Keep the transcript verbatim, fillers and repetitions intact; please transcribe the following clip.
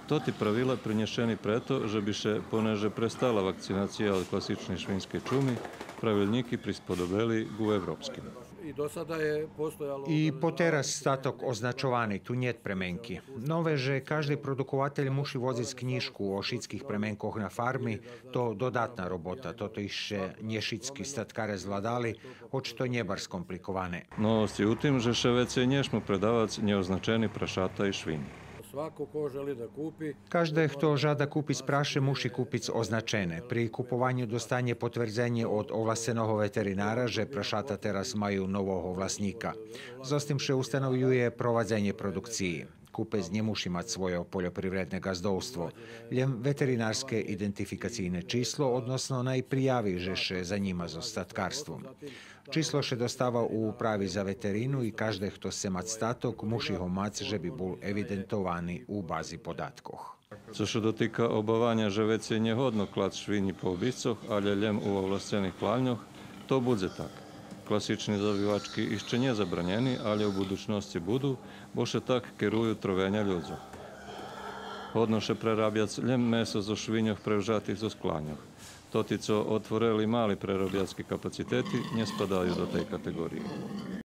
Тоти правила принєшени прето же би ше, понеже престала вакцинация од класичней швинскей чуми, правилнїки присподобели ґу европским. И потераз статок означовани, ту нєт пременки. Нове же кажди продукователь муши водзиц кнїжку о шицких пременкох на фарми, то додатна робота, тото ище нє шицки статкаре звладали, гоч то нє барз компликоване. Новосц у тим же ше вецей нє шму предавац нєозначени прашата и швинї. Кажде хто жада купиц праше, муши купиц означене. При купованю достанє потвердзенє од овласценого ветеринара же прашата тераз маю нового власнїка. Зоз тим ше установює провадзенє продукциї. Купец нє муши мац свойо польопривредне ґаздовство, лєм ветеринарске идентификацийне число, односно най прияви же ше занїма зоз статкарством. Число ше достава у управи за ветерину и кажде хто сце мац статок, муши го мац же би бул евидентовани у бази податкох. Цо ше дотика обаваня же вецей нє годно клац швинї по обисцох, алє лєм у овласцених клавньох, то будзе так. Класични завивачки ище нє забранєни, алє у будучносци буду, бо ше так керую тровеня людзох. Годно ше прерабяц лєм месо зоз швиньох превжатих зоз клавньох. Тоти цо отворели мали преробяцки капацитети, нє спадаю до тей катеґориї.